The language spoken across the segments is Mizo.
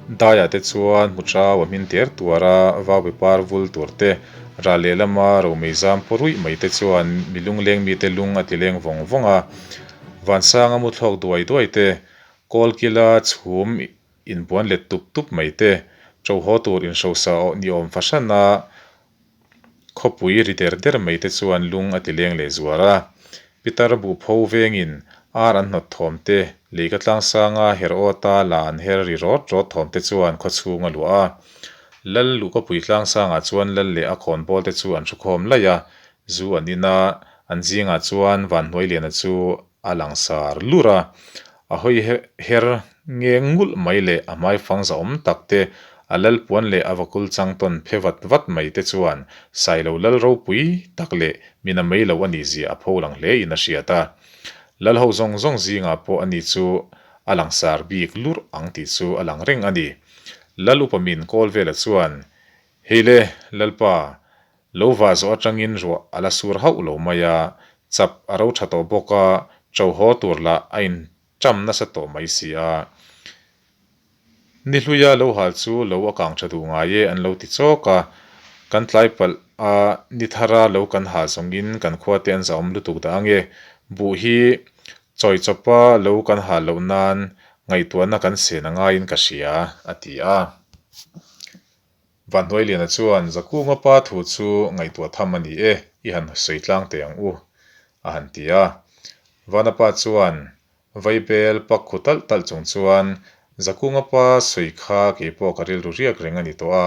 Daiah te chuan hmu chau a hmin ter tuar a, vaupi par vul tur te, ral lehlama romei zam paw ruih mai te chuan mi lungleng mite lung a ti leng vawng vawng a. Vansanga mu thlawk duai duai te, kawlkila chhum inbuan let tup tup mai te, ṭo haw tur inhrosa awh ni awm fahrana Khawpui ri der der mai te chuan lung a ti leng leh zuar a. Pitar buhpho vengin ar an hnawt thawm te, lei ka tlang sanga her awta la an her ri rawt rawt thawm te chuan khaw chhung a luah a. Lal luhkawpui tlang sangah chuan lal leh a khawnbawl te chu an hrukhawm laih a, zu an in a, an zingah chuan Vanhnuailiana chu a langsar lur a, a hawi her nge ngulh mai leh a hmaifang zahawm tak te, a lal puan leh a vakul chang tawn phe vat vat mai te chuan Sailo lal ropui tak leh mina mai lo a nih zia a pho lang hle in a hriat a. Lal ho zawng zawng zingah pawh ani chu a langsar bik lurh ang tih chu a lang reng a ni. Lal upa min kawl vela chuan, Hei le, Lalpa, Lo vah zawh atangin ruah a la sur hauh lo mai a, chap a ro tha tawh bawk a, ṭo haw tur lah a inṭam nasa tawh mai si a. Ni hluia lo hal chu lo a kang tha duh ngai e an lo ti chawk a, kan tlai palh a, ni thara lo kan hal zawngin kan khua te an zahawm lutuk dah ange, buh hi chawi chawpa lo kan hal loh nan ngaihtuahna kan sen a ngaiin ka hria, a ti a. Vanhnuailiana chuan Zakunga pa thu chu ngaihtuah tham a ni e, i han sawi tlang teh ang u, a han ti a. Vana pa chuan Vaibel pak khu talh talh chung chuan Zakunga pa sawi kha kei pawh ka rilru riak reng a ni tawh a,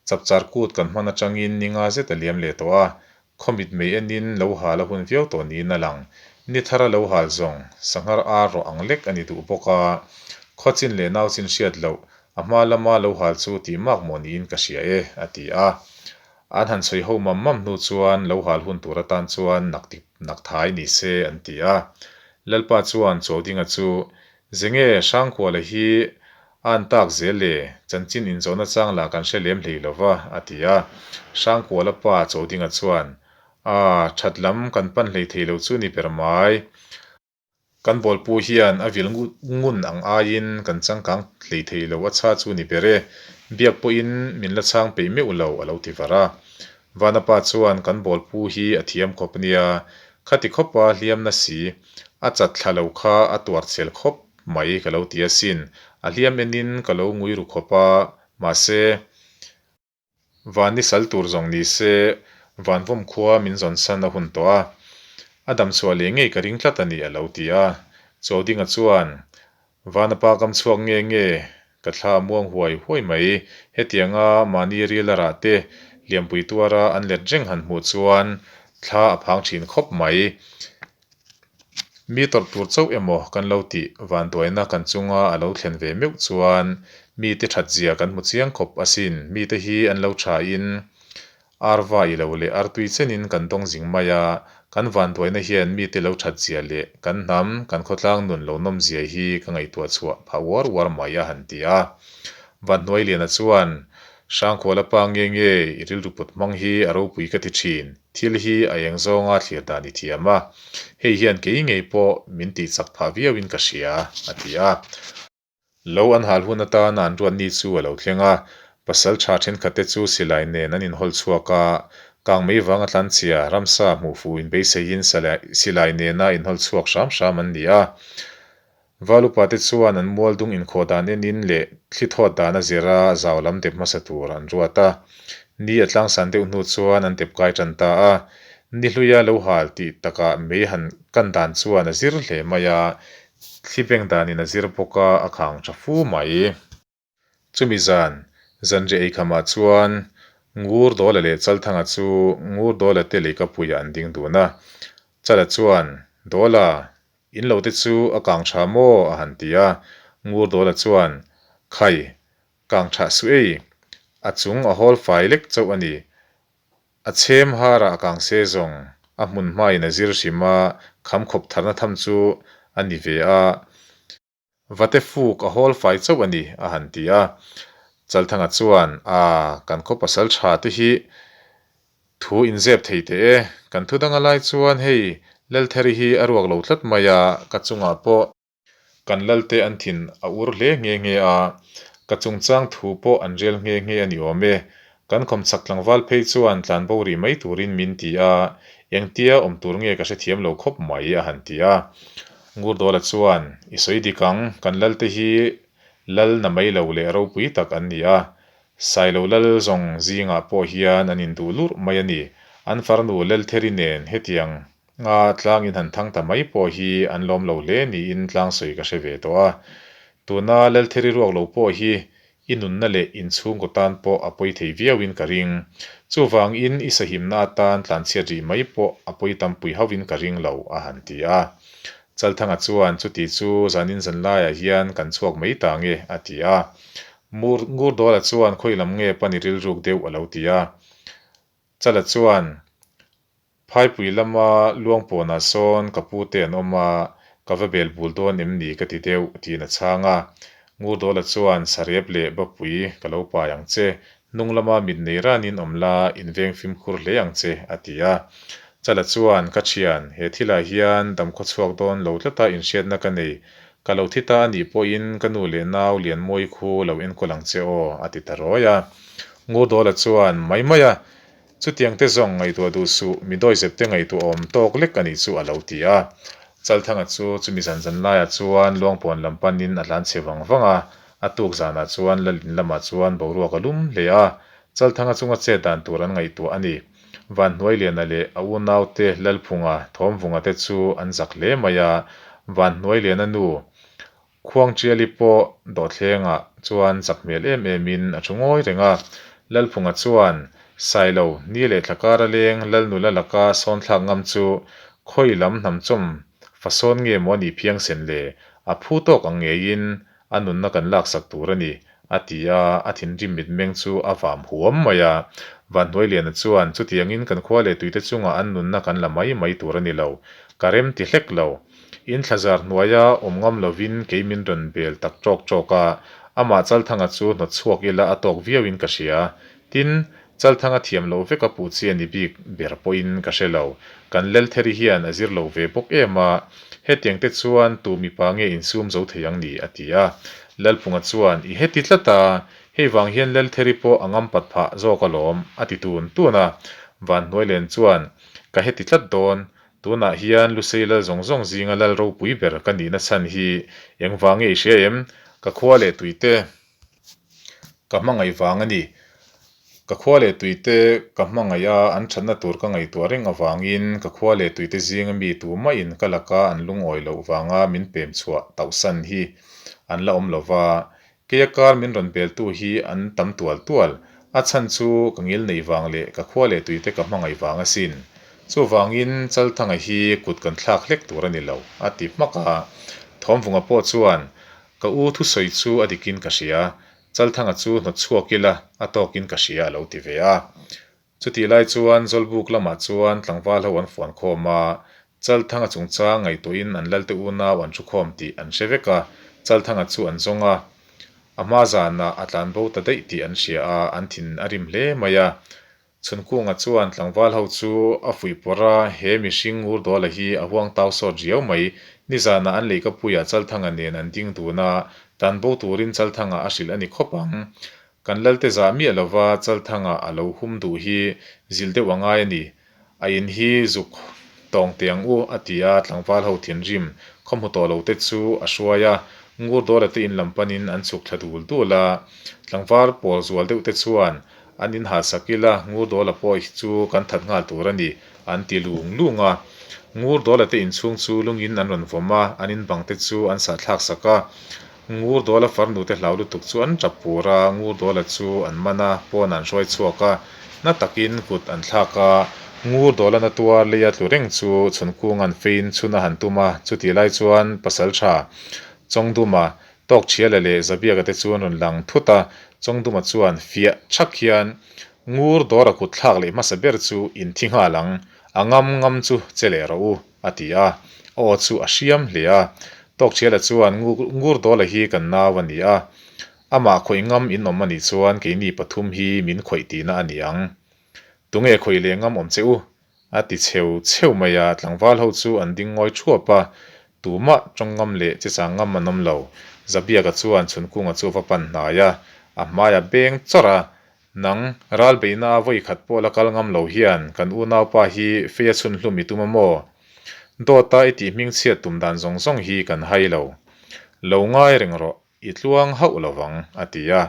chapchar kut kan hman atangin ni nga zet a liam leh tawh a, khaw mit mei enin lo hal a hun viau tawh niin a lang. Ni thara lo hal zawng, sanghar ar rawh ang lek a ni duh bawk a, khaw chin leh nau chin hriat loh, a hma lama lo hal chu tih mak maw niin ka hria e, a ti a. An han sawi ho mam mam hnu chuan lo hal hun tur atan chuan nak tik nak thai ni se an ti a. Lalpa chuan Chaudinga chu, Zenge Hrangkuala hi A an tak zel e, chanchin inzawhna chang lah kan hre lem hlei lo va, a ti a. Hrangkuala pa Chaudinga chuan, A, that lam kan pan hlei thei lo chu ni ber mai. Kan bawlpu hian a vil ngun ang aiin kan changkang hlei thei lo a chha chu ni ber e, biak pawhin min la chhang peih meuh lo, a lo ti var a. Vana pa chuan kan bawlpu hi a thiam khawp nia, khati khawpa hliam na si, a chat thla lo kha a tuar chhel khawp mai ka lo ti asin, a hliam enin ka lo ngui ru khawp a, mahse, van ni sal tur zawng ni se, van vawm khua min zawn san a hun tawh a, a dam chhuah leh ngei ka ring tlat a ni a lo ti a, Chaudinga chuan, Vana pa kam chhuak nge nge, ka thla a muang huai huai mai, hetianga mahni ril a rah te lianpui tuara an let reng han hmuh chuan thla a phang thin khawp mai. Mi tawrh tur chauh emaw kan lo tih vanduaina kan chunga a lo thlen ve meuh chuan mite that zia kan hmu chiang khawp asin. Mite hi an lo thain arva i lo leh artui chenin kan dawng zing mai a, kan vanduaina hian mite lo that zia leh kan hnam, kan khawtlang nun lo nawm zia hi ka ngaihtuah chhuah phah uar uar mai a han ti a. Vanhnuailiana chuan Hrangkhuala pa nge nge i rilru put hmang hi a ropui ka ti thin. Thil hi a eng zawnga thlir dan i thiam a, hei hian kei ngei pawh min tih chak phah viauin ka hria, a ti a. Lo an hal hun atana an ruat ni chu a lo thleng a, pasal tha thenkhatte chu silai nen an inhawl chhuak a, kang mai vanga tlanchhia ramsa hmuh fuh inbeiseiin silai nena inhawl chhuak hram hram an ni a. Val upate chuan an mual dung inkhawh dan enin leh thli thawt dan a zir a, zau lam dep hmasa tur an ruat a. Ni a tlangsan deuh hnu chuan an dep kai tan ta a. Ni hluia lo hal tih takah mei han kan dan chuan a zir hle mai a, thli beng danin a zir bawk a, a khang tha fu mai. Chumi zan, zanriah eikhamah chuan Ngur Dawla leh Chalthanga chu Ngur Dawla te leikapuiah an ding dun a. Chala chuan, Dawla, in lo te chu a kang tha maw? a han ti a. Ngur Dawla chuan, Khai, kang tha suh ei, a chung a hawl fai lek chauh a ni. A chhem harah a kang se zawng, a hmun hmain a zir hrim a, kham khawp tharna tham chu a ni ve a. Vate fuk a hawl fai chauh a ni, a han ti a. Chalthanga chuan, A, kan khaw pasal tha te hi thu inzep thei teh e, kan thu danga lai chuan hei Laltheri hi a ruak lo tlat mai a, ka chungah pawh kan Lalte an thin a ur hle nghe nghe a, Ka chungchang thu pawh an rel nghe nghe a ni awm e. Kan khawmchhak tlangval phei chuan tlanbo rih mai turin min ti a, engtia awm tur nge ka hrethiam lo khawp mai a han ti a. Ngurdawla chuan, I sawi dik ang, kan lalte hi lal na mai lo leh ropui tak an ni a. Sailo lal zawng zingah pawh hian an induh lurh mai a ni. An farnu Leltheri nen hetiang Nga tlang in han thang ta mai pawh hi an lawm lo hle niin tlang sawi ka hre ve tawh a. Tuna Laltheri ruak lo pawh hi i nunna leh inchhungkaw tan pawh a pawi thei viauin ka ring. Chuvangin i sahimna atan tlanchhiat rih mai pawh a pawi tampui hauhin ka ring lo, a han ti a. Chalthanga chuan chuti chu zanin zanlaiah hian kan chhuak mai ta nge, a ti a. Mur Ngurdawla chuan khawi lam nge pan i rilruk deuh a lo ti a. Chala chuan Phaipui lama Luangpawnah sawn ka pu te an awm a, ka va bel bul dawn em ni ka ti deuh, tiin a chhang a. Ngurdawla chuan Sarep leh Bapui ka lo pai ang che, hnung lama mit nei ranin awm la, inveng fimkhur hle ang che, a ti a. Chala chuan, Ka thian, he thilah hian damkhaw chhuak dawn lo tlata inhriatna ka nei, ka lo thi ta a nih pawhin ka nu leh nau Lianmawi khu lo enkawl ang che aw, a ti ta rawi a. Ngurdawla chuan, Mai mai a, Chutiang te zawng ngaihtuah duh suh, mi dawizep te ngaihtuah awm tawk lek a nih chu a lo ti a. Chalthanga chu chumi zan zan laiah chuan Luangpawn lam panin a tlan chhe vang vang a, a tuk zanah chuan Lalin lamah chuan boruak a lum hle a, Chalthanga chunga chet dan tur an ngaihtuah a ni. Vanhnuailiana leh a unaute Lalphunga, Thawmvunga te chu an zak hle mai a, Vanhnuailiana nu Khuangṭiali pawh dawhthlengah chuan chak hmel em emin a thu ngawi reng a. Lalphunga chuan, Sailo, ni leh thla kar a leng Lalnula laka sawnthlak ngam chu khawi lam hnamchawm fa sawn nge maw a nih phiangsen le? A phu tawk ang ngeiin a nunna kan laksak tur a ni, a ti a, a thinrim mitmeng chu a vam huam mai a. Vanhnuailiana chuan, Chutiangin kan khua leh tuite chungah an nunna kan la mai mai tur a ni lo. Ka rem ti hlek lo. In thlazar hnuaia awm ngam lovin kei min rawn bel tak ṭawk ṭawk a, amah Chalthanga chu hnawt chhuak ila a tawk viauin ka hria. Tin, Chalthanga thiam loh veka puh chi a ni bik ber pawhin ka hre lo. Kan Leltheri hian a zir lo ve bawk em a, hetiang te chuan tu mipa nge insum zo thei ang ni? a ti a. Lalphunga chuan, I heti tlat a, hei vang hian Leltheri pawh a ngam pat phah zawk alawm, a ti tun tun a. Vanhnuailen chuan, Ka heti tlat dawn, Tunah hian Lusei lal zawng zawng zinga lal ropui ber ka nihna chhan hi engvang nge i hria em? Ka khua leh tuite ka hmangaih vang a ni. Ka khua leh tuite ka hmangaih a, an thatna tur ka ngaihtuah reng avangin ka khua leh tuite zinga mi tumahin ka laka an lungawi loh vanga min pem chhuah tauhsan hi an la awm lova, Keia kar min rawn beltu hi an tam tual tual, a chhan chu ka ngil neih vang leh ka khua leh tuite ka hmangaih vang asin. Chuvangin Chalthanga hi kut kan thlak hlek tur a ni lo, a ti hmak a. Thawmvunga pawh chuan, Ka u thusawi chu a dikin ka hria, Chalthanga chu hnawt chhuak ila a tawkin ka hria a lo ti ve a. Chutih lai chuan Zawlbuk lamah chuan tlangval ho an fuan khawm a, Chalthanga chungchang ngaihtuahin an lalte unau an thu khawm tih an hre vek a, Chalthanga chu an zawng a, a hma zanah a tlan bo ta daih tih an hria a, an thin a rim hle mai a. Chhunkunga chuan tlangval ho chu a fuih pawrh a, he mihring Ngurdawla hi a huang tau sawt riau mai, nizanah an leihkapuiah Chalthanga nen an ding dun a, tlan bo turin Chalthanga a hrilh a ni khawp ang. Kan lalte zah miah lova Chalthanga a lo hum duh hi zilh deuh a ngai a ni. A in hi zuk tawng teh ang u, a ti a, tlangval ho thinrim khaw hmu tawh lo te chu a hruai a, Ngurdawla te in lam panin an chhuk thla dul dul a. Tlangval pawl zual deuh te chuan an in halsak ila Ngurdawla pawh hi chu kan that nghal tur a ni, an ti lung lung a. Ngurdawla te inchhung chu lungin an rawn vawm a, an in bang te chu an sahthlak sak a. Ngurdawla farnute hlau lutuk chu an tap pur a, Ngurdawla chu an man a, pawn an hruai chhuak a, na takin kut an thlak a, Ngurdawla na tuar leia tlu reng chu Chhunkunga'n fein chhun a han tum a, chutih lai chuan Pasaltha Chawngduma, Tawkṭhiala leh Zabiaka te chu an rawn lang thut a, Chawngduma chuan fiah ṭhak hian Ngurdawra kut thlak leh hmasa ber chu in thi nghal ang, a ngam ngam chu che leh rawh u. A ti a, a aw chu a hriam hle a. Tawkṭhiala chuan, Ngurdawla hi kan nau a ni a, amah khawih ngam in awm a nih chuan keini pathum hi min khawih tihna a ni ang. Tunge khawih leh ngam awm che u? A ti cheu cheu mai a, tlangval ho chu an ding ngawi thuap a, tumah tawng ngam leh che chang ngam an awm lo. Zabiaka chuan Chhunkunga chu a va pan hnai a, a hmai a beng chawrh a, Nang, ral beihna a vawi khat pawh la kal ngam lo hian kan unaupa hi fei a chhun hlum i tum a maw? Dawta i tih hmingchhiat tum dan zawng zawng hi kan hai lo. Lo ngai reng rawh. I tluang hauh lo vang, a ti a.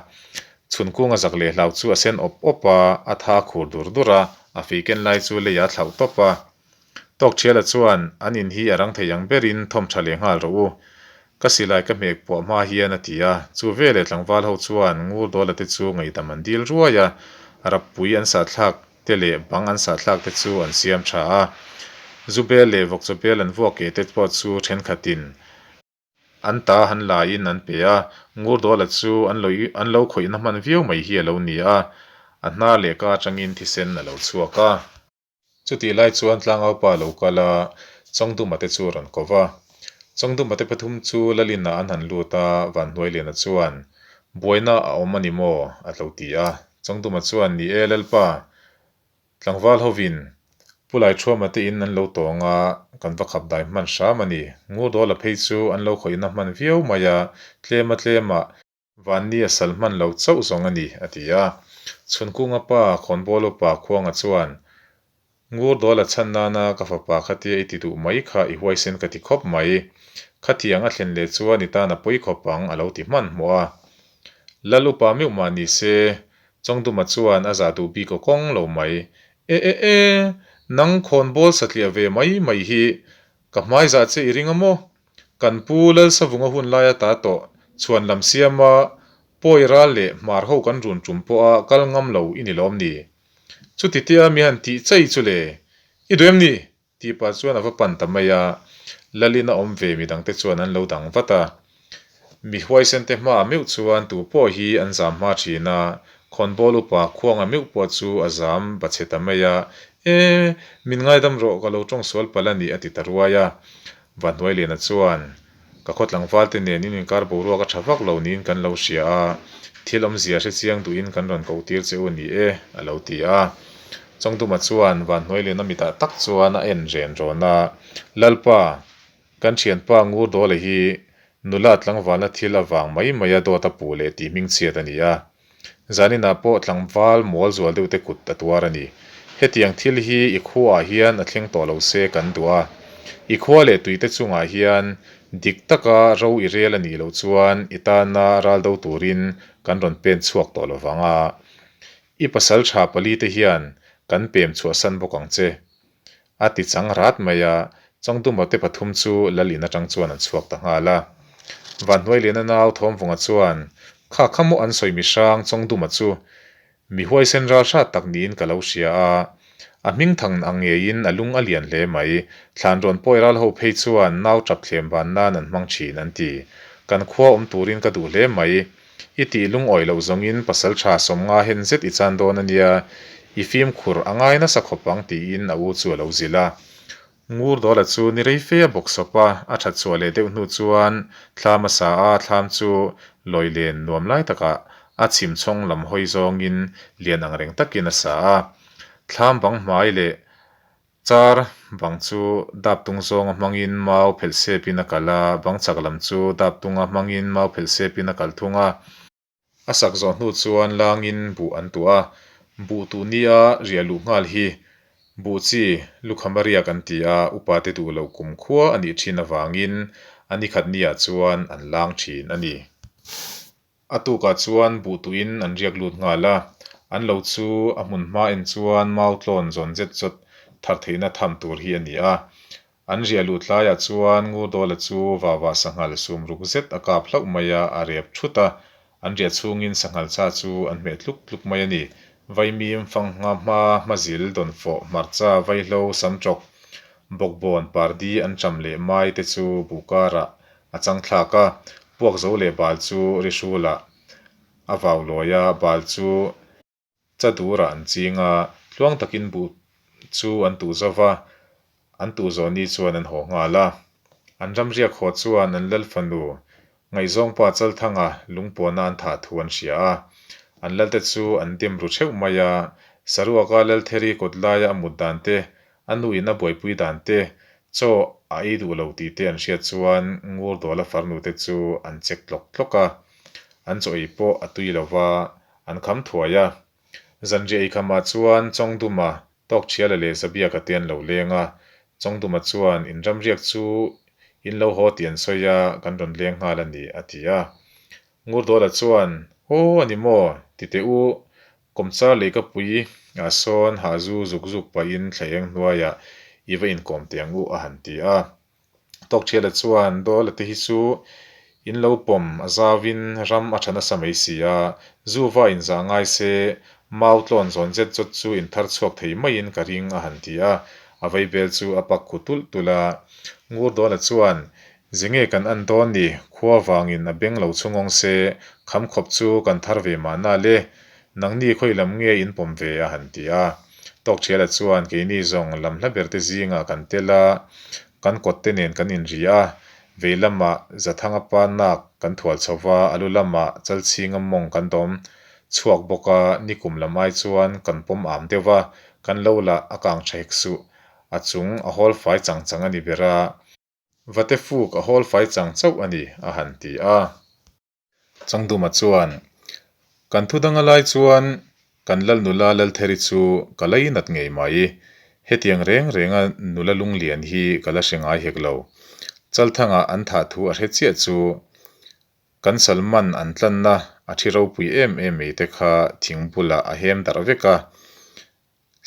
Chhunkunga zak leh hlau chu a sen awp awp a, a tha khur dur dur a, a fei ken lai chu lei a thlauh tawp a. Tawkṭhiala chuan, An in hi a rang thei ang berin thawm ṭha leh nghal rawh u. Ka silai ka hmek puah hma hian, a ti a. Chu veleh tlangval ho chuan Ngurdawla te chu ngaihdam an dil ruai a, rappui an sahthlak te leh bang an sahthlak te chu an siam ṭha a. Zubel leh vawkchawbel an vuak ke te pawh chu ṭhenkhatin An ta han la in an pe a, Ngurdawla chu an lo an lo khawihna hman viau mai hi a lo ni a, a hnar leh ka atangin thisen a lo chhuak a. Chutih lai chuan Tlangaupa a lo kal a, Chawngduma te chu a rawn ko va. Chawngduma te pathum chu Lalin-ah an han lut a, Vanhnuailiana chuan, Buaina a awm a ni maw? a lo ti a. Chawngduma chuan, Ni e Lalpa, Tlangval hovin Pu Laithuama te in an lo tawng a, kan va khap dai hman hram a ni. Ngurdawla phei chu an lo khawihna hman viau mai a, tlema tlema Vanni a sal hman lo chauh zawng a ni, a ti a. Chhunkunga pa Khawnbawl upa Khuanga chuan, Ngurdawla chhan nana ka fapa khatia i ti duh mai kha i huaisen ka ti khawp mai. Khatiang a thlen leh chuan i tan a pawi khawp ang, a lo ti hmanhmawh a. Lal upa meuh mah ni se, Chawngduma chuan a zah duh bik aw kawng lo mai. E e e, nang khawnbawl satliah ve mai mai hi ka hmai zah che i ring a maw? Kan pu Lalsavunga hun lai ata tawh chhuan lam siama pawi ral leh hmar ho kan run tum pawha kal ngam lo i ni lawm ni? Chuti tia mi han tih chei chu le, i duh em ni? Tih pah chuan a va pan ta mai a, Lalin a awm ve midangte chuan an lo dang vat a. Mi huaisente hmaah meuh chuan tu pawh hi an zam hma thin a, khawnbawl upa Khuanga meuh pawh chu a zam ba chhe ta mai a, E, min ngaidam rawh ka lo tawng sual palh a ni a ti ta ruai a. Vanhnuailiana chuan, Ka khaw tlangvalte nen in inkar boruak a tha vak lo niin kan lo hria a, thil awmzia hre chiang duhin kan rawn koh tir che u ni e, a lo ti a. Chawngduma chuan Vanhnuailiana mitah tak chuan a en ren rawn a, Lalpa, kan thianpa Ngurdawla hi nula tlangvalna thil avang mai maia dawt a puh leh tih hmingchhiat a ni a. Zaninah pawh tlangval mual zual deuh te kut a tuar a ni. Hetiang thil hi i khuaah hian a thleng tawh lo se kan duh a. I khua leh tuite chungah hian dik taka ro i rel a nih loh chuan i tana ral do turin kan rawn pen chhuak tawh lo vang a. I pasal tha pali te hian kan pem chhuahsan bawk ang che. A ti chang rat mai a, Chawngduma te pathum chu Lal in atang chuan an chhuak ta nghal a. Vanhnuailiana nau Thawmvunga chuan, Kha kha maw an sawi mihrang Chawngduma chu mi huaisen ral hrat tak niin ka lo hria a, a hming thang ang ngeiin a lung a lian hle mai, thlan rawn pawi ral ho phei chuan nau tap thlem ban nan an hmang thin an ti. Kan khua awm turin ka duh hle mai. I tih lungawi loh zawngin pasal tha 50 hen zet i chan dawn a nia, i fimkhur a ngai nasa khawp ang tiin a u chu a lo zilh a. Ngurdawla chu ni rei fe a bawk sawp a, a that chhuah leh deuh hnu chuan thlam a sa a, thlam chu lawi len nuam lai takah a chhim chhawng lam hawi zawngin lian ang reng takin a sa a. Thlam bang hmai leh Char bang chu dap tung zawnga hmangin mau phelh sepin a kal a, bang chak lam chu dap tunga hmangin mau phelh sepin a kal thung a. A sak zawh hnu chuan langin buh an tuah a, buh tuh nia riah luh nghal hi buh chi lukham a riak an ti a, upate duh loh kum khua a nih thin avangin a nikhat niah chuan an lang thin a ni. A tukah chuan buh tuin an riak lut nghal a, an lo chu a hmun hma en chuan mau tlawn zawn zet zawt thar theihna tham tur hi a ni a. An riah lut laiah chuan Ngurdawla chu vava sanghal sum ruk zet a kap hlauh mai a, a rep thut a. An riah chhungin sanghal cha chu an hmeh tluk tluk mai a ni. Vaimim, Fangha, Hma, Hmazil, Dawnfawh, Hmarcha, Vaihlo, Samṭawk, Bawkbawn, Pardi an ṭam leh mai te chu buh karah A chang thlak a, puak zo leh bal chu ri hrulah a vau lawi a, bal chu cha durah an ching a, tluang takin buh chu an tuh zo va, an tuh zawh ni chuan an haw nghal a. An ramriak haw chuan an lal fanu ngaihzawngpa Chalthanga lungpuana an thah thu an hria a, an lalte chu an dim ru theuh mai a, Saruaka Laltheri kawt laia a mut dan te, A nu in a buaipui dan te, Chaw a ei duh lo tih te an hriat chuan Ngurdawla farnu te chu an chek tlawk tlawk a, an chaw ei pawh a tui lo va, an kham thuai a. Zanriah eikhamah chuan Chawngduma, Tawkṭhiala leh Zabiaka te an lo leng a, Chawngduma chuan in ramriak chu in lo haw tih an sawi a, kan rawn leng nghal a ni, a ti a. Ngurdawla chuan, Aw a ni maw? Ti teh u, Kawmchar leikapui ah sawn hahzu zuk zuk pahin thla eng hnuaiah i va inkawm teh ang u a han ti a. Tawkṭhiala chuan Dawla te hi chu in lo pawm a zauin ram a ṭha nasa mai si a, zu va inzah ngai se mau tlawn zawn zet zawt chu in thar chhuak thei maiin ka ring a han ti a, a vaibel chu a pak khu tulh tulh a. Ngurdawla chuan Ze nge kan an dawn ni, khua vangin a beng lo chhungawng se, kham khawp chu kan thar ve mahna le, nangni khawi lam nge in pawm ve a han ti a. Tawkṭhiala chuan keini zawng lam hla ber te zingah kan tel a, kan kawt te nen kan inri a, vei lamah Zathanga pa nak kan thual chho va, a lu lamah Chalchhinga mawng kan dawm chhuak bawk a, nikum lam ai chuan kan pawm am deuh va, kan lo lah a kang ṭha hek suh, a chung a hawl fai chang chang a ni ber a. Vate fuk a hawl fai chang chauh a ni, a han ti a. Changduma chuan, Kan thu danga lai chuan kan lal nula Laltheri chu ka la inat ngei mai. Hetiang reng renga nula lunglian hi ka la hre ngai hek lo. Chalthanga an thah thu a hre chiah chu kan Salman an tlanna a thi ropui em em mai te kha thing bulah a hem darh vek a.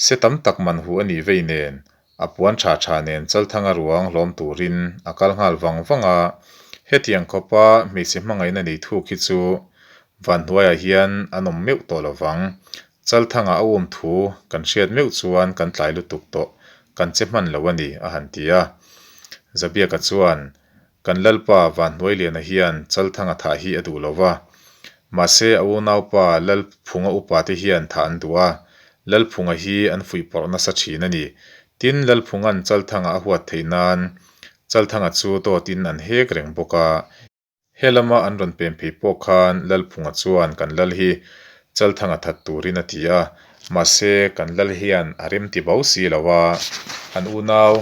Se tam tak man huh a nih vei nen, a puan tha tha nen Chalthanga ruang hlawm turin a kal nghal vang vang a, hetiang khawpa hmeichhe hmangaihna nei thuk hi chu Vanhnuaiah hian an awm meuh tawh lo vang. Chalthanga a um thu kan hriat meuh chuan kan tlai lutuk tawh, kan che hman lo a ni, a han ti a. Zabiaka chuan Kan Lalpa Vanhnuailiana hian Chalthanga thah hi a duh lo va. Mahse a unaupa Lalphunga upate hian thah an duh a, Lalphunga hi an fuihpawrh nasa thin a ni. Tin, Lalphunga'n Chalthanga a huat theih nan Chalthanga chu dawtin an hek reng bawk a. He lama an rawn pem phei pawh khan Lalphunga chuan kan lal hi Chalthanga that turin a ti a, mahse kan lal hian a remti bo si lo a, an unau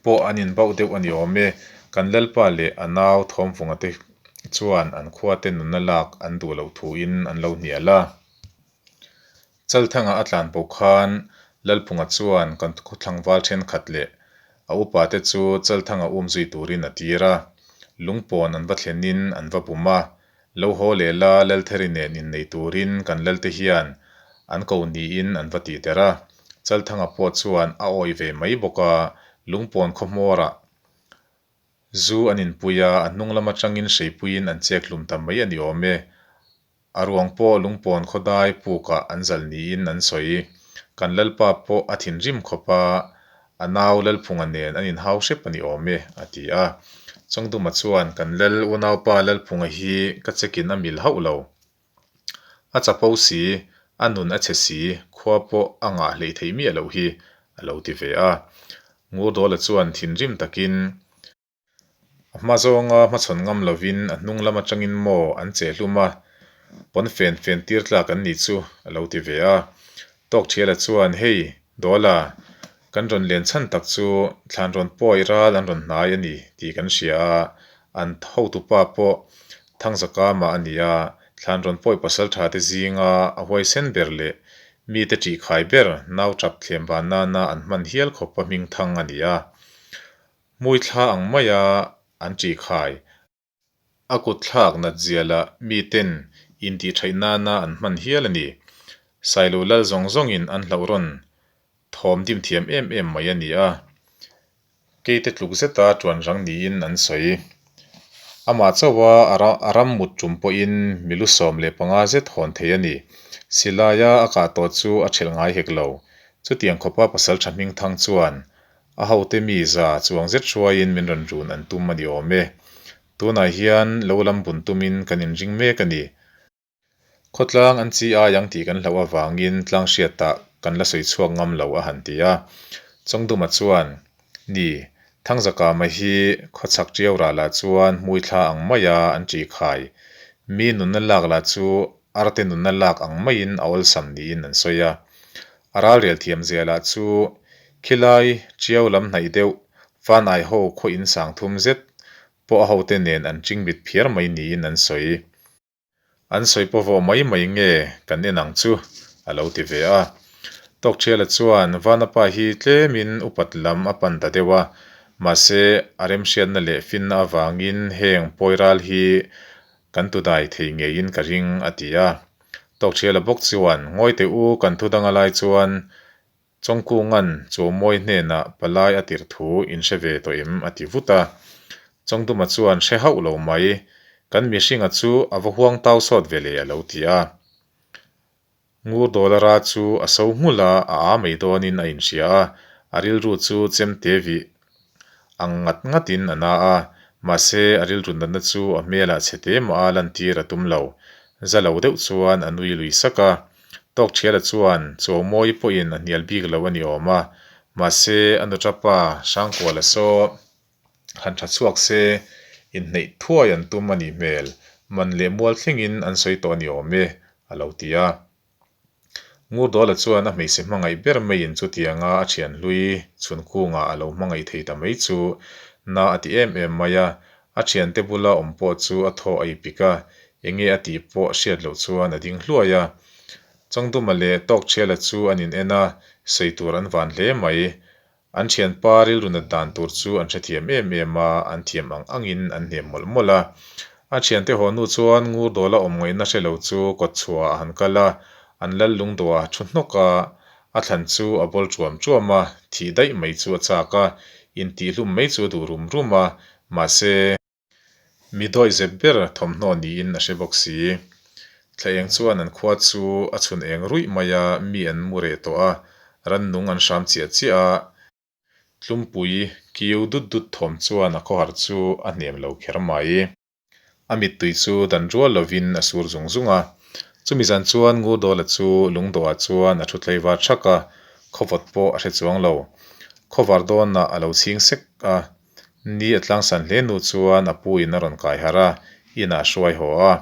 pawh an inbauh deuh a ni awm e. Kan Lalpa leh a nau Thawmvunga te chuan an khuate nunna lak an duh loh thuin an lo hnial a. Chalthanga a tlan pawh khan Lalphunga chuan kan khawthlangval thenkhat leh a upa te chu Chalthanga um zui turin a tir a. Lungpawn an va thlenin an va bum a, Lo haw leh la Laltheri nen innei turin kan Lalte hian an ko niin an va tih der a. Chalthanga pawh chuan a awih ve mai bawk a, lungpawn khaw hmawrah zu an inpui a, a hnung lam atangin hreipuiin an chek hlum ta mai a ni awm e. A ruang pawh lungpawn khawdai pukah an zal niin an sawi. Kan Lalpa pawh a thinrim khawp a, A nau Lalphunga nen an inhau hrep a ni awm e, a ti a. Chawngduma chuan, Kan Lal unaupa Lalphunga hi ka check-in a mil hauh lo. A chapo si, a nun a chhe si, khua pawh a ngah hleih theih miah loh hi, a lo ti ve a. Ngurdawla chuan thinrim takin, A hma zawnga hmachhawn ngam lovin a hnung lam atangin maw an che hlum a, pawn fen fen tir tlak an nih chu a lo ti ve a. Tawkthiala chuan, Hei, Dawla, kan rawn len chhan tak chu thlan rawn pawi ral an rawn hnai a ni tih kan hria a, an hotupa pawh Thangzakama a ni a, thlan rawn pawi pasaltha te zinga a huaisen ber leh mite ṭihkhai ber nau ṭap thlem van nana an hman hial khawpa hmingthang a ni a. Hmui thla ang maia an ṭih khai. A kut thlak nat zia lah miten intihṭhaih nana an hman hial a ni. Sailo lal zawng zawngin an hlauh rawn thawm dim thiam em em mai a ni a. Keite tluk zeta ṭuan rang niin an sawi. Amah chauha a ram mut ṭum pawhin milu 15 zet hawn thei a ni. Silaia a kah tawh chu a ṭhelh ngai hek lo. Chutiang khawpa pasalṭha hmingthang chuan A hote mi za chuang zet hruaiin min rawn run an tum a ni awm e. Tunah hian lo lam bun tumin kan inring mek a ni. Khawtlang an chi ai ang tih kan hlauh avangin tlang hriatah kan la sawi chhuak ngam lo a han ti a. Chawngduma chuan, Ni, Thangzakama hi khawchhak ṭiau rah lah chuan hmui thla ang maia an ṭih khai. Mi nunna lak lah chu arte nunna lak ang maiin a awlsam niin an sawi a. A ralrel thiam zia lah chu khilai ṭiau lam hnaih deuh. Fanai ho khaw in sang thum zet pawh a hote nen an chingmit phiar mai niin an sawi. An sawi pawhvawh mai mai nge kan en ang chu? a lo ti ve a. Tawkṭhiala chuan Vanapa hi tlemin upat lam a pan ta deuh a, mahse a remhriatna leh finna avangin heng pawiral hi kan tudai thei ngeiin ka ring a ti a. Tawkṭhiala bawk chuan Ngawi teh u kan thu danga lai chuan Chawngkunga'n Chawmawi hnenah palai a tirh thu in hre ve tawh em? a ti vut a. Chawngduma chuan hre hauh lo mai, kan mihringa chu a va huang tau sawt ve le a lo ti a. Ngur Dawlara chu a so nghulh a, a aa mai dawnin a inhria a, a rilru chu chemte vih ang ngat ngatin a na a, mahse a rilru natna chu a hmelah chhe te mah a lantir a tum lo. Za lo deuh chuan a nui lui sak a. Tawkṭhiala chuan Chawmawi pawhin a hnial bik lo a ni awm a, mahse a nuṭapa Hrangkuala saw han ṭha chhuak se inhneih thuai an tum a nih hmel, man leh mual thlengin an sawi tawh a ni awm e, a lo ti a. Ngurdawla chuan a hmeichhe hmangaih ber maiin chutianga a thian hlui chhun kungah a lo hmangaih thei ta mai chu na a ti em em mai a, a thiante bula awm pawh chu a thaw a ipik a, enge a tih pawh hriat loh chuan a ding hluai a. Chawngduma leh Tawkṭhiala chu an in en a, sawi tur an van hle mai. An thianpa rilru nat dan tur chu an hrethiam em em a, an thiam ang angin an hnem mawlh mawlh a. A thiante haw hnu chuan Ngurdawla awm ngaihna hre lo chu kawtchhuah a han kal a, an lal lungdawh a thu hnawk a, a thlan chu a bawl ṭuam ṭuam a, thih daih mai chu a chak a, intihhlum mai chu a duh rum rum a, mahse, Mi dawihzep ber thawmhnaw niin a hre bawk si. Thla eng chuan an khua chu a chhun eng ruih mai a, mi an mu reh tawh a, rannung an hram chiah chiah a. Tlumpui kiu dut dut thawm chuan a khawhar chu a hnem lo kher mai. A mittui chu dan rual lovin a sur zung zung a. Chumi zan chuan Ngurdawla chu lungdawhah chuan a thu tlaivar thak a, khawvawt pawh a hre chuang lo. Khawvar dawnah a lo chhing sek a, Ni a tlangsan hle nu chuan a pu in a rawn kai harh a, inah a hruai haw a.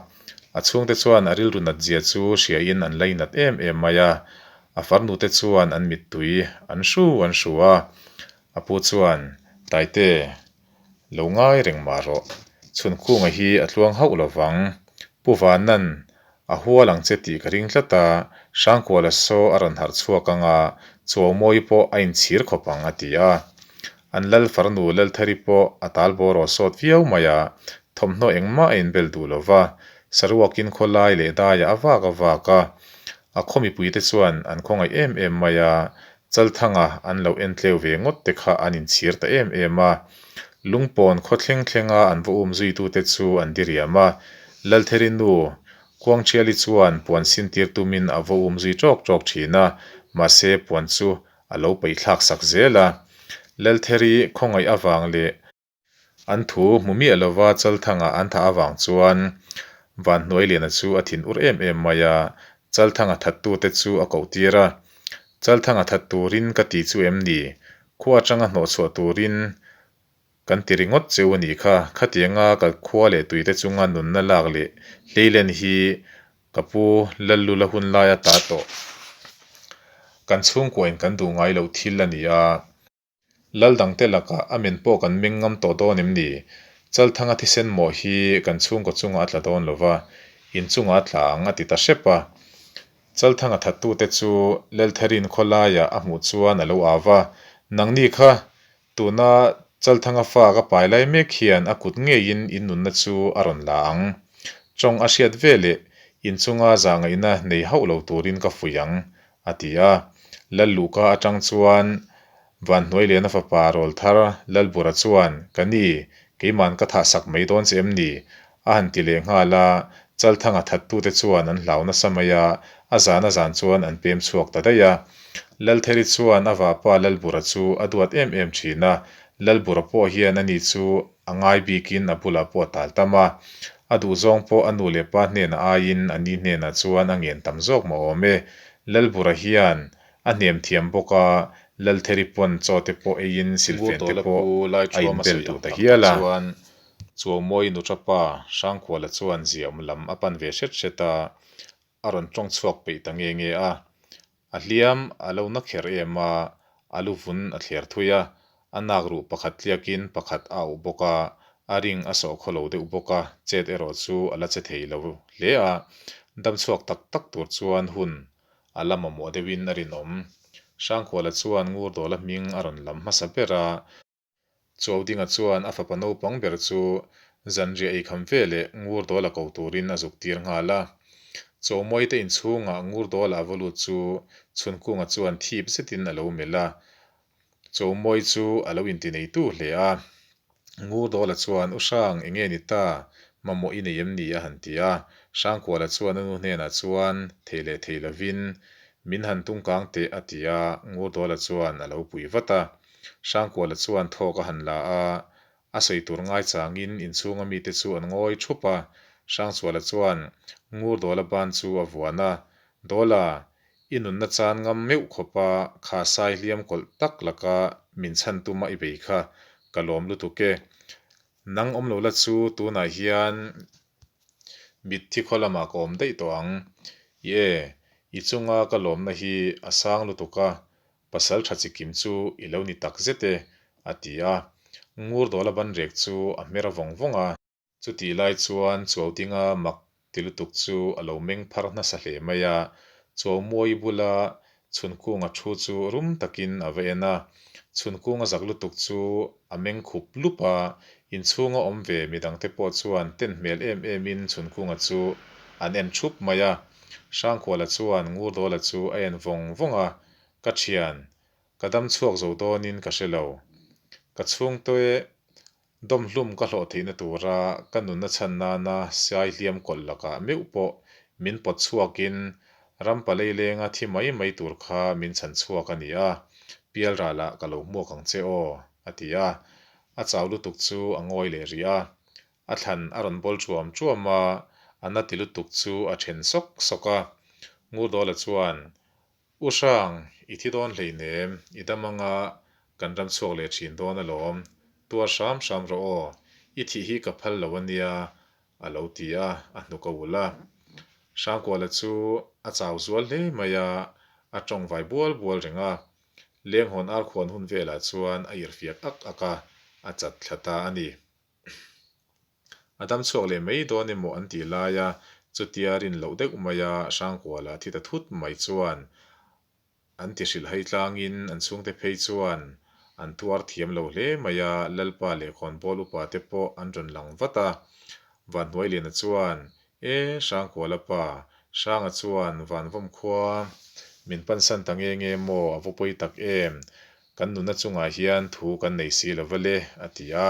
A chhungte chuan a rilru nat zia chu hriain an lainat em em mai a. A farnu te chuan an mittui an hru an hru a. A pu chuan, Taite, lo ngai reng mah rawh. Chhunkunga hi a tluang hauh lo vang. Pu Vanan A hual ang che tih ka ring tlat a, Hrangkuala saw a rawn harh chhuak ang a, Chuaumawi pawh a inchhir khawp ang a ti a. An lal farnu Lalthari pawh a tal bawr aw sawt viau mai a, thawmhnaw engmah a inbel duh lo va, saruakin khawlai leh daiah a vak a vak a. A khaw mipuite chuan an khawngaih em em mai a, Chalthanga an lo en tleu ve ngawt te kha an inchhir ta em em a. Lungpawn khaw thleng thlenga an va um zuitute chu an diriam a, Laltheri nu Kuangṭhiali chuan puan sintir tumin a va um zui ṭawk ṭawk ṭhin a, mahse puan chu a lo peihthlak sak zel a. Laltheri khawngaih avang leh An thu hmu miah lova Chalthanga an thah avang chuan Vanhnuailiana chu a thin ur em em mai a, Chalthanga thattute chu a koh tir a. Chalthanga that turin ka ti chu em ni? Khua atanga hnawhchhuah turin kan ti ringawt cheu a nih kha. Khatianga ka khua leh tuite chunga nunna lak leh hleilen hi ka pu Lallula hun laia ta tawh. Kan chhungkuain kan duh ngai loh thil a ni a. Lal dangte lakah a men pawh kan meng ngam tawh dawn em ni? Chalthanga thisen mawh hi kan chhungkaw chungah a tla dawn lo va, in chungah a tla ang a ti ta hrep a. Chalthanga thattute chu Leltherin khawlaiah a hmuh chuan a lo au va, Nangni kha, tuna Chalthanga fa ka pai lai mek hian a kut ngeiin in nunna chu a rawn la ang. Tawng a hriat veleh in chunga zahngaihna nei hauh lo turin ka fuih ang, a ti a. Lalluhka atang chuan Vanhnuailiana fapa Rawlthar Lalbura chuan, Ka ni, keiman ka thah sak mai dawn che em ni? a han ti leh nghal a, Chalthanga thattute chuan an hlau nasa mai a, a zan a zan chuan an pem chhuak ta daih a. Laltheri chuan a vahpa Lalbura chu a duat em em thin a, Lalbura pawh hian ani chu a ngai bikin a bulah pawh a tal tam a. A duhzawng pawh a nu leh pa hnenah aiin a ni hnenah chuan a ngen tam zawk mah awm e. Lalbura hian a hnem thiam bawk a, Laltheri pawn chaw te pawh eiin silfen te pawh a inbel duh ta hial a. Chuaumawi nuṭapa Hrangkhuala chuan ziaawm lam a pan ve hret hret a, a rawn tawng chhuak peih ta nge nge a. A hliam a lo na kher em a, a lu vun a thler thui a. A nak ruh pakhat tliakin pakhat a auh bawk a, a ring a sawh khaw lo deuh bawk a, chet erawh chu a la che thei lo hle a. Dam chhuak tak tak tur chuan hun a la mamawh deuhin a rinawm. Hrangkhuala chuan Ngurdawla hming a rawn lam hmasa ber a. Chuaudinga chuan a fapa naupang ber chu zanriah eikham ve leh Ngurdawla ko turin a zuk tir nghal a. Chawmawite inchhungah Ngurdawla a va lut chu Chhunkunga chuan thip zetin a lo melh a. Chawmawi chu a lo intineitu hle a. Ngurdawla chuan, U Hrang, enge ni ta? Mamawh i nei em ni? a han ti a. Hrangkuala chuan a nu hnenah chuan, Thei leh thei lovin min han tungkang teh, a ti a. Ngurdawla chuan a lo pui vat a. Hrangkuala chuan thawk a han la a, a sawi tur ngaichangin inchhunga mite chu an ngawi thup a. Hrangchuala chuan Ngurdawla ban chu a vuan a, Dawla, i nunna chan ngam meuh khawpa kha sai hliam kawlh tak laka min chhan tuma i bei kha ka lawm lutuk e. Nang awm lo la chu tunah hian mitthi khaw lamah ka awm daih tawh ang. I e, i chunga ka lawmna hi a sang lutuk a, pasal tha chikim chu i lo ni tak zet e, a ti a. Ngurdawla banrek chu a hmer vawng vawng a. Chutih lai chuan Chuaudinga mak ti lutuk chu a lo meng phar nasa hle mai a, Chuaumuai bula Chhunkunga thu chu rum takin a va en a. Chhunkunga zak lutuk chu a meng khup lup a, inchhunga awm ve midangte pawh chuan ten hmel em emin Chhunkunga chu an en thup mai a. Hrangkhuala chuan Ngurdawla chu a en vawng vawng a, Ka thian, ka dam chhuak zo dawnin ka hre lo. Ka chhungte Dawmhlum ka hlawh theihna tura ka nunna chhan nana siai hliam kawlh lakah meuh pawh min pawt chhuakin ram palei lenga thi mai mai tur kha min chhan chhuak a ni a, pialralah ka lo hmuak ang che aw, a ti a. A chau lutuk chu a ngawi leh rih a. A thlan a rawn bawl ṭuam ṭuam a, a na ti lutuk chu a then sawk sawk a. Ngurdawla chuan, U Hrang, i thi dawn hleinem, i dam anga kan ram chhuak leh thin dawn alawm, tuar hram hram rawh aw, i thih hi ka phal lo ania, a lo ti a, a hnuk a ulh a. Hrangkuala chu a chau zual hle mai a, a tawng vai bual bual reng a. Lenghawn arkhuan hun velah chuan a irhfiak ak ak a, a chat thla ta a ni. A dam chhuak leh mai dawn emaw an tih laia chutia rin loh deuh maia Hrangkuala thi ta thut mai chuan an ti hrilh hai tlangin an chhungte phei chuan an tuar thiam lo hle mai a, Lalpa leh Khawnbawl upa te pawh an rawn lang vat a. Vanhnuailiana chuan E, Hrangkuala pa, Hranga chuan Vanvawm khua min pansan ta nge nge maw, a va pawi tak em? Kan nuna chungah hian thu kan nei si lo va le, a ti a.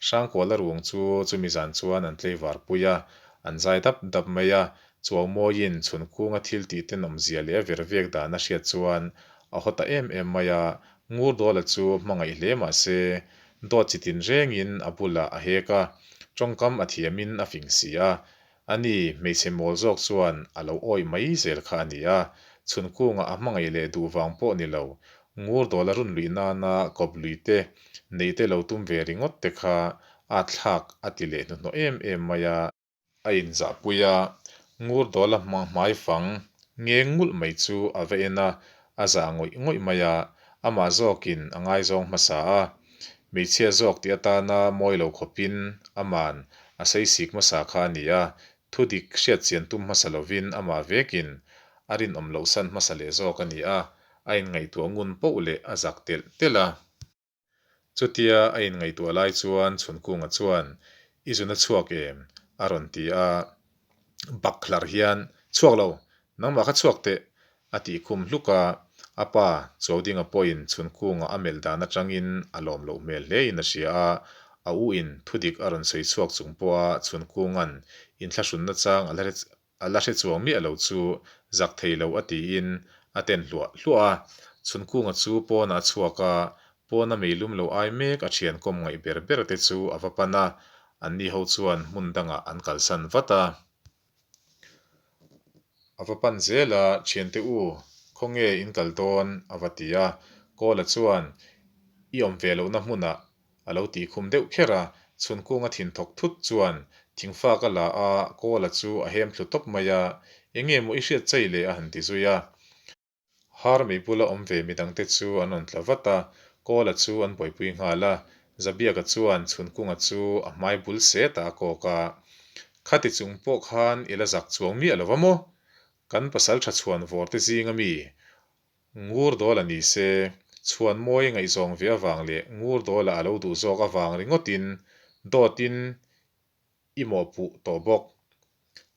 Hrangkuala ruang chu chumi zan chuan an tleivar pui a, an zai dap dap mai a. Chuaumawiin chhun kunga thil tih tenawmzia leh a vervek dan a hriat chuan a haw ta em em mai a, Ngurdawla chu hmangaih hle mah se, dawt chi tin rengin a bulah a hek a, tawngkam a thiamin a fing si a. Ani, hmeichhe mawl zawk chuan a lo awih mai zel kha a ni a, chhun kungah a hmangaih leh duh vang pawh ni lo, Ngurdawla run luih nana kawp lui te, neih te lo tum ve ringawt te kha a thlak a ti leh hnuhnawh em em mai a. A inzahpui a, Ngurdawla hmai fang ngeng ngulh mai chu a va en a, a zah ngawih ngawih mai a, amah zawkin a ngaizawng hmasa a. Hmeichhia zawk tih atana mawi lo khawpin aman a saisik hmasa kha a ni a, thudik hriatchian tum hmasa lovin amah vekin a rinawm lohsan hmasa leh zawk a ni a, a inngaihtuah ngun poh leh a zak telh telh a. Chutia a inngaihtuah lai chuan Chhunkunga chuan, I zun a chhuak em? a rawn ti a. Bak hlar hian, Chhuak lo, nangmah kha chhuak teh, a tih khum hluk a. A pa, Chuaudinga pawhin Chhunkunga a melh dan atangin a lawm loh hmel hlein a hria a. A u in thudik a rawn sawi chhuak chung pawha Chhunkunga'n inthlahrunna chang a la A la hre chuang miah lo chu zak thei lo a tiin a ten hluah hluah a. Chhunkunga chu pawnah a chhuak a, pawna meilum lo ai mek a thian kawm ngaih ber ber te chu a va pan a, anni ho chuan hmun dangah an kalsan vat a. A va pan zel a, Thiante u, khawnge in kal dawn? a va ti a. Kawla chuan, I awm ve lohna hmunah A lo tih khum deuh kher a, chhunkunga thin thawk thut chuan thingfak a la a, Kawla chu a hem thlu tawp mai a, Enge maw i hriat chai le a han ti zui a. Har mei bula awm ve midangte chu an rawn tla vat a, Kawla chu an buaipui nghal a, Zabiaka chuan Chhunkunga chu a hmai bul setah a kawk a, Khati chung pawh khan i la zak chuang miah lo va maw? Kan pasaltha chhuan vawr te zing a mi Ngurdawla ni se, chhuan mawi ngaihzawng ve avang leh Ngurdawla a lo duh zawk avang ringawtin dawtin i mawhpuh tawh bawk.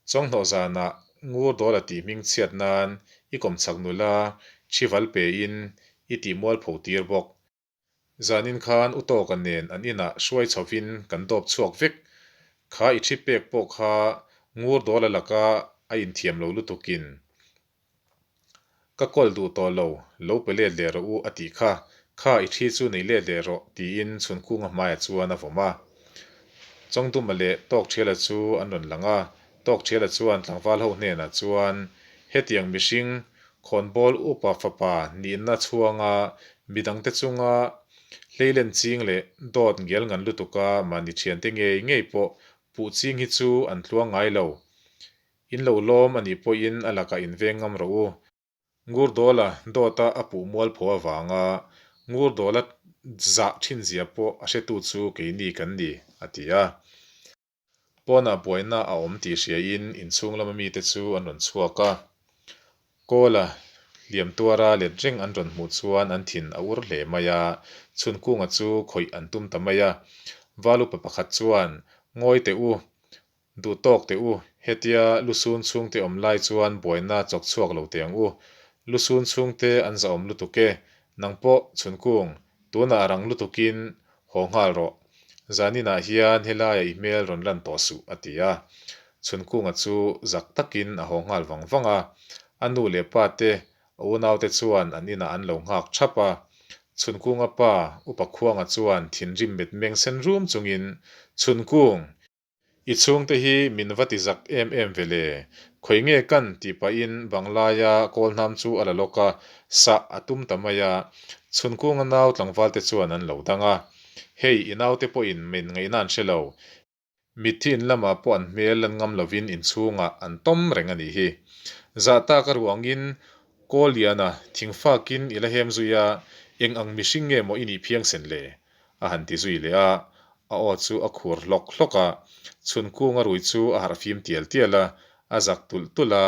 Chawnghnawh zanah Ngurdawla tih hming chhiat nan i kawmchhak nula Thival pein i tih mualpho tir bawk. Zanin khan Utawka nen an inah hruai chhovin kan dawp chhuak vek. Kha i thi pek pawh kha Ngurdawla laka a inthiam lo lutukin ka kawl duh tawh lo, lo pe let leh rawh u a tih kha. Kha i thi chu nei let leh rawh tiin Chhunkunga hmaiah chuan a vawm a. Chawngduma leh Tawkthiala chu an rawn lang a, Tawkthiala chuan tlangval ho hnenah chuan hetiang mihring Khawnbawl upa fapa nihna chhuanga midangte chunga hleilen ching leh dawt ngial ngan lutuka mahni thiante ngei ngei pawh puh ching hi chu an tluang ngai lo. In lo lawm a nih pawhin a lakah in veng ngam rawh u. Ngurdawla dawta a puh mualpho avanga Ngurdawla zah thinzia pawh a hretu chu keini kan ni, a ti a. Pawnah buaina a awm tih hriain inchhung lama mite chu an rawn chhuak a. Kawla hliam tuara let reng an rawn hmuh chuan an thin a ur hle mai a, Chhunkunga chu khawih an tum ta mai a. Valupa pakhat chuan, Ngawi teh u, duh tawk teh u, hetia lusun chhungte awm lai chuan buaina chawk chhuak lo teh ang u. Lusun chhungte an zahawm lutuk e, nang pawh Chhunkung, tunah rang lutukin Haw nghal rawh. Zaninah hian helaiah i hmel rawn lan tawh suh, a ti a. Chhunkunga chu zak takin a haw nghal vang vang a. A nu leh pa te, a unaute chuan an inah an lo nghak thap a. Chhunkunga pa, Upa Khuanga chuan thinrim mitmeng sen rum chungin, Chhunkung! I chhungte hi min va ti zak em em ve le. Khawi nge kan tih pahin Banglaia Kawlhnam chu a la lawk a, sah a tum ta mai a. Chhunkunga nau tlangvalte chuan an lo dang a. Hei, i naute pawhin min ngaihna an hre lo. Mitthi in lamah pawh an hmel lan ngam lovin inchhungah an tawm reng a nih hi. Zah tak a ruangin Kawlliana thingfakin i la hem zui a, eng ang mihring nge maw i nih phiangsen le? A han ti zui leh a, a aw chu a khur hlawk hlawk a, chhunkunga rui chu a harh fim tial tial a, a zak tulh tulh a,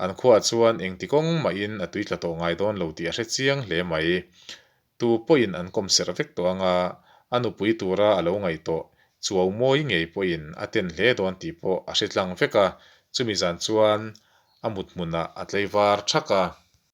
an khuaah chuan engti kawng mahin a tui tla tawh ngai dawn lo tih a hre chiang hle mai. Tu pawhin an kawm serh vek tawh ang a, a nupui tura a lo ngaih tawh chuau mawi ngei pawhin a ten hle dawn tih pawh a hre tlang vek a, chumi zan chuan a mut hmunah a tlei var thak a.